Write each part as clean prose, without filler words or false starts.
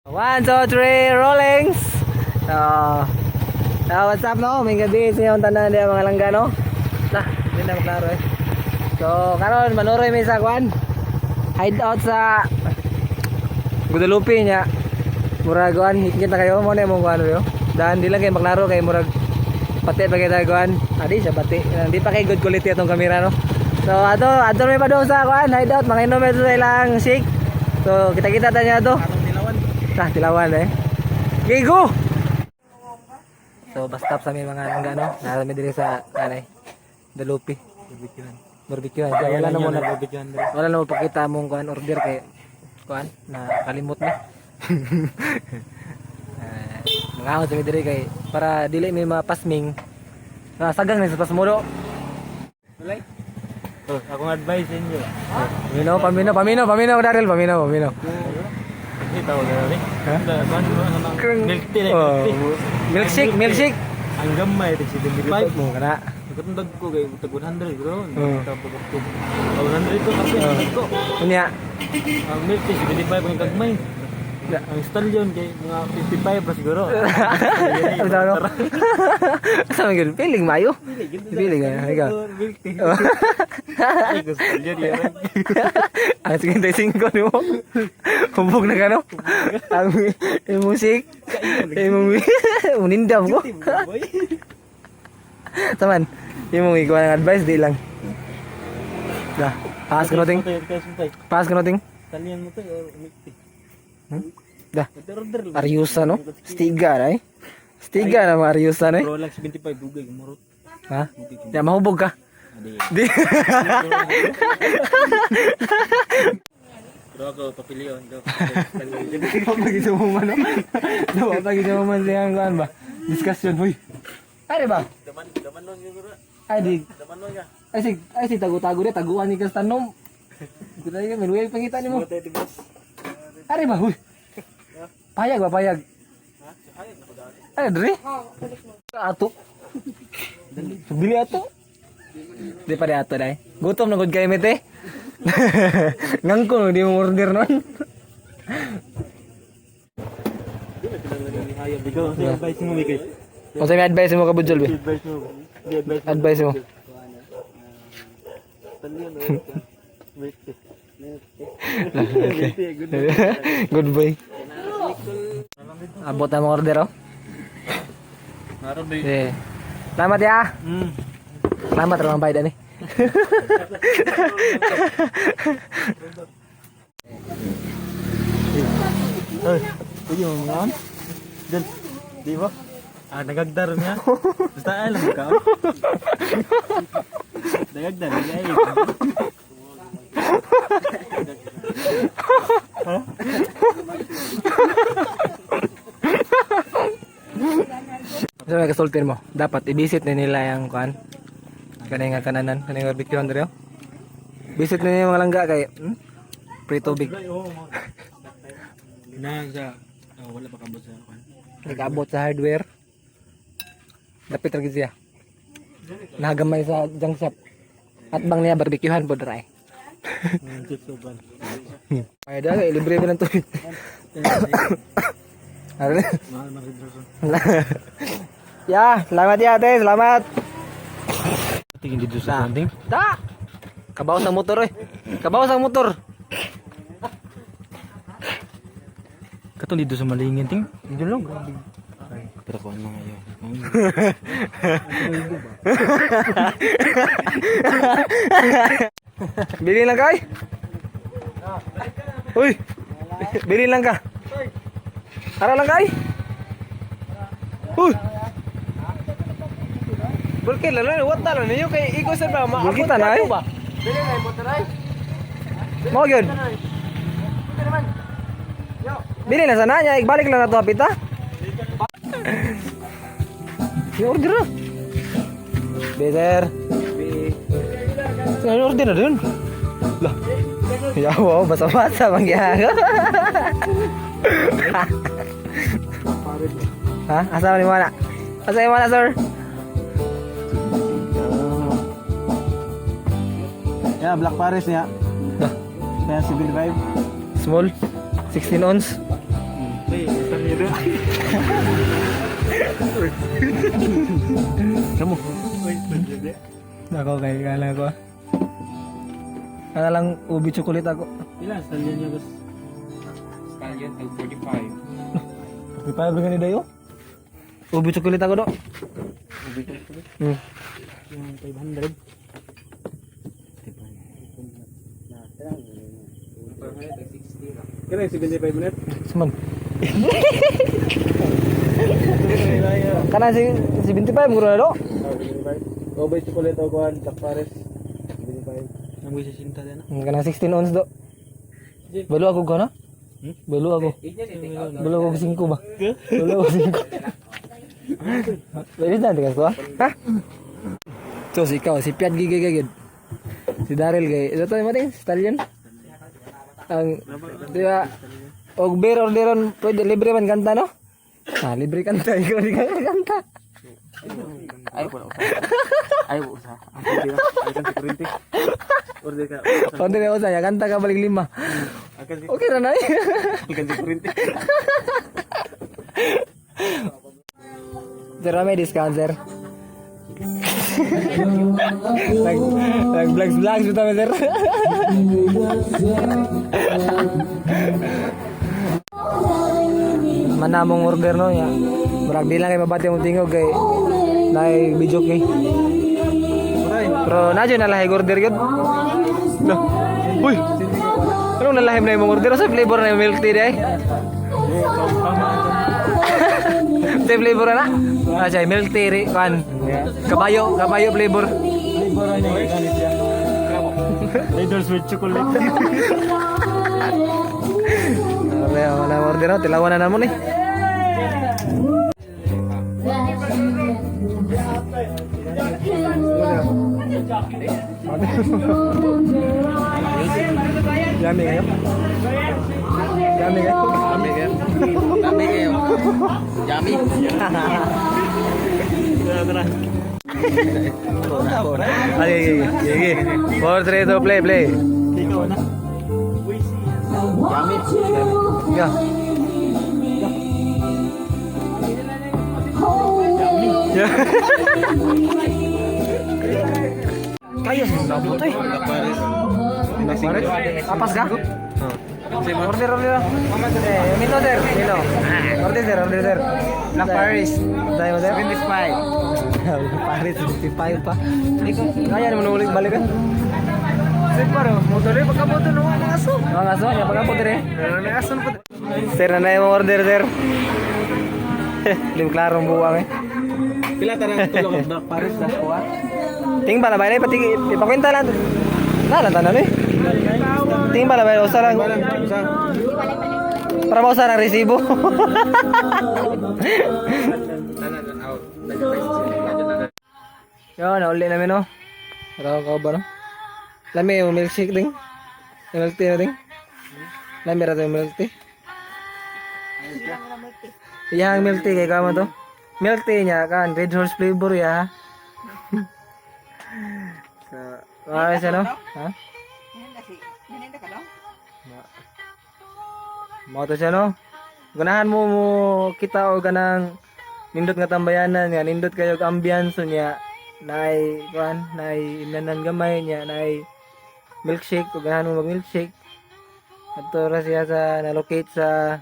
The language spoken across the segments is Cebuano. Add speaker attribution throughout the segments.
Speaker 1: One, two, three, rollings! So, what's up, no? May gabi sa inyong tanan diya, mga langga, no? Nah, hindi na maklaro eh. So, karon manuroy may sa kwan. Hideout sa Guadalupe niya. Murag kuan, hikit na kayo mo na imong kuan yo. Dan di lang kay maklaro kay murag pati pa kay kuan. Adi siya pati. Hindi pa kay good quality atong kamera, no. So ato ato may pa doon sa kuan hideout, manginom ito sa ilang shake. So kita-kita ta niya to. Ah, tilawan eh. Okay, go! So, basta sa may mga langga, no? Nasa mi diri sa, anay, Dalupi. Barbecuehan. Barbecuehan. So, wala na mo na, wala na mo pakita mong kuan order kay kuan na kalimot na. Mga sa mi diri kay para dili may mapasming. Sagang na sa pasmulo.
Speaker 2: Oh, akong advice sa inyo.
Speaker 1: Pamino, pamino, pamino, pamino, Daryl, pamino, pamino.
Speaker 2: Hindi tawag na rin.
Speaker 1: Ha?
Speaker 2: Milk tea lang.
Speaker 1: Oh, milkshake, milkshake.
Speaker 2: Ang gamay, tig 75.
Speaker 1: Mo kana.
Speaker 2: Nagkatundag ko kay tag 100 bro.
Speaker 1: Oo.
Speaker 2: Tapos ako. 100 ko kasi ko.
Speaker 1: Unya.
Speaker 2: Ang milk tea 75 ang gagmay. Ang stallion kay mga 55 pa siguro.
Speaker 1: Ano ano? Sa mga feeling mayo. Feeling ay ikaw.
Speaker 2: Milk tea. Ay, gusto stallion yan.
Speaker 1: Ang 55 ni mo. Hubog na kano. Ang imong musik. Imong unindam ko. Taman. Imong ikuha ng advice di lang. Da, pass ko nating. Pass ko nating.
Speaker 2: Stallion mo to or milk tea.
Speaker 1: Da,
Speaker 2: Order lang.
Speaker 1: Aryusa no? Stiga na eh. Stiga na mga Aryusa na eh.
Speaker 2: Bro lang 75 dugay gumurot.
Speaker 1: Ha? Ya, mahubog ka.
Speaker 2: Adi.
Speaker 1: Di.
Speaker 2: Pero ako papilion ko.
Speaker 1: Pag mo man, no? Dawa pag mo man siyang kuan ba? Discussion, huy. Ay, di ba?
Speaker 2: Daman daman nun siguro.
Speaker 1: Ay, di.
Speaker 2: Daman nun ka.
Speaker 1: Ay, si tago-tago di, taguan ni kas tanom. Ito na yun, may pangita ni mo. Ay, di ba, huy. Payag ba, payag? Ay, dre. Ato. Bili ato. Di pa di ato dai. Gutom na gud kay mete. Ngangkong di mo order nun.
Speaker 2: Ikaw, sa advice mo, Mikay.
Speaker 1: Unsa may advice mo ka Budjol be?
Speaker 2: Advice mo. Di advice mo.
Speaker 1: Advice mo.
Speaker 2: Stallion or milk tea. Milk tea. Good.
Speaker 1: Good boy. Abot na mga order oh.
Speaker 2: Naroon ba
Speaker 1: Eh. Salamat ya. Salamat ra mga bayad ani.
Speaker 2: Ay, pwede mo mga Diyan. Di ba? Ah, nagagdar niya. Basta alam ka. Nagagdar niya. Ay.
Speaker 1: Sa may kasultin mo, dapat i-visit na nila yung kuan. Kanay nga kananan, kanay nga barbecue Andreo. Visit na nila yung mga langga kay Free tubig.
Speaker 2: Na sa oh, wala pa kabot sa kan.
Speaker 1: Nag-abot sa hardware. Dapit ra gid siya. Nagamay sa junk shop. At bang niya barbecuehan po dry.
Speaker 2: Chips uban.
Speaker 1: Ay dahil libre pa ng tubig. Ano na?
Speaker 2: Mahal man rin.
Speaker 1: Ya, salamat ya, ate. Salamat.
Speaker 2: Tingin dito sa something.
Speaker 1: Ta! Kabaw sa motor eh. Kabaw sa motor.
Speaker 2: Katong dito sa malingin ting.
Speaker 1: Dito lang.
Speaker 2: Pero kuan mga yun.
Speaker 1: Bili lang kay. Uy. Bili lang ka. Tara lang kay. Uy.
Speaker 3: Bulkin lang lang, what na lang ninyo kay ikaw sa ba maabot
Speaker 1: Bulkitan, ay.
Speaker 3: ka to ba?
Speaker 1: Mo gyud. Bili na sana niya, ibalik lang na to hapita. Yung order na. Better. Sino order na dun? Lah. Ya wow, basa-basa bang Ha? Asa man mo na? Asa mo na, sir?
Speaker 2: Yeah, Black Paris niya. Kaya 75.
Speaker 1: Small. 16 ounce.
Speaker 2: niya.
Speaker 1: Kamu.
Speaker 2: Uy, pwede.
Speaker 1: Ako kay kala ko. Kana lang ubi chocolate ako.
Speaker 2: Pila stallion niya, boss?
Speaker 3: Stallion, tag 45.
Speaker 1: 45 ba gani dayo? Ubi chocolate ako do.
Speaker 2: Ubi chocolate. Yung 500. Kaya 75 minutes?
Speaker 1: Suman. Kana si 75 guro na do.
Speaker 2: Obay chocolate o kuhan, Black Paris. 75. Ang sa sinta din.
Speaker 1: Kana 16 ounce do. Balo ako ko na? Balo ako. Balo ako 5 ba? Balo ako 5. Pwede na tikas ko, ha? Ha? So, si ikaw, si Piat gigigigid. Si Daryl kay. Ito tayo mating, stallion. Ang, di ba, og beer orderon, pwede libre man kanta, no? Ah, libre kanta. Ikaw di ka kanta.
Speaker 2: Ay, wala usa. Ay, wala usa. Ang pwede ba? Ay, kan si Kurinte. Order ka.
Speaker 1: Order na usa, ya, kanta ka balik lima.
Speaker 2: Akan si
Speaker 1: Okay ra na eh.
Speaker 2: akan si Kurinte.
Speaker 1: Sir, may discount, sir. Nag, nag vlogs vlogs bitaw mi, sir. Manamong order no ya. Murag di lang kay mabati mong tingog kay naay video kay. Pero na na lahi order gyud. Lah. Uy. Anong nalahim na imong order? Sa flavor na yung milk tea di ay? Sa flavor na? Ah, siya, milk tea ri, kan. Kabayo, kabayo flavor.
Speaker 2: Flavor ano yung ganit siya. Leaders with chocolate.
Speaker 1: Wala, wala order no, tilawan na namon eh. Yummy kayo? Yummy kayo?
Speaker 3: Yummy kayo. Yummy kayo. Yummy.
Speaker 2: Tara, tara.
Speaker 1: Okay, okay, okay. 4, 3, 2, play, play.
Speaker 2: Ikaw na.
Speaker 3: Yummy.
Speaker 1: Go. Yeah. Kaya sa mga eh.
Speaker 2: Paris.
Speaker 1: Apas ka? Order, order. Eh, mino sir, mino. Order sir, order sir.
Speaker 3: Black Paris.
Speaker 1: Tayo mo sir?
Speaker 3: 75.
Speaker 1: Paris 75 pa. Kaya naman ulit balik kan?
Speaker 3: Siparo, motor pagkabuto ng mga aso.
Speaker 1: Mga aso, niya pagkapo dire.
Speaker 3: May aso po.
Speaker 1: Sir, nanay mo order sir. Lim klarong buwang eh.
Speaker 2: Pila tanang tulong ang Black Paris na kuha?
Speaker 1: Ting pala ba pati ipakwenta lang. Na lang tanan eh. Ting pala ba usa lang.
Speaker 2: Usa.
Speaker 1: Para mausa ng resibo. Yo, nauli namin no. Pero ka ba no? Lami yung milkshake ding. Yung milk tea na ding. Lami ra to yung milk tea. Iyang milk tea kay kamo to. Milk tea niya kan Red Horse flavor ya. So, ah, siya no? Ha? Mo to siya no. Ganahan mo mo kita og ganang nindot nga tambayanan nga nindot kayo og ambience niya naay kuan naay inanan gamay niya naay milkshake ug ganahan mo mag milkshake adto ra siya sa na-locate sa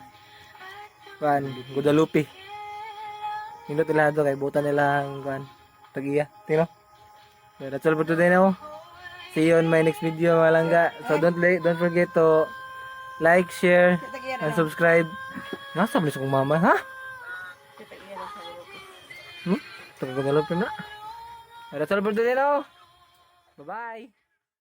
Speaker 1: kuan Guadalupe. Nindot nila ato kay butan nila ang kuan tagiya tino. So, that's all for today now. See you on my next video, mga langga. So don't forget to like, share, and subscribe. Nasa ba kong mama, ha? Taga Guadalupe na. That's all for today now. Bye-bye.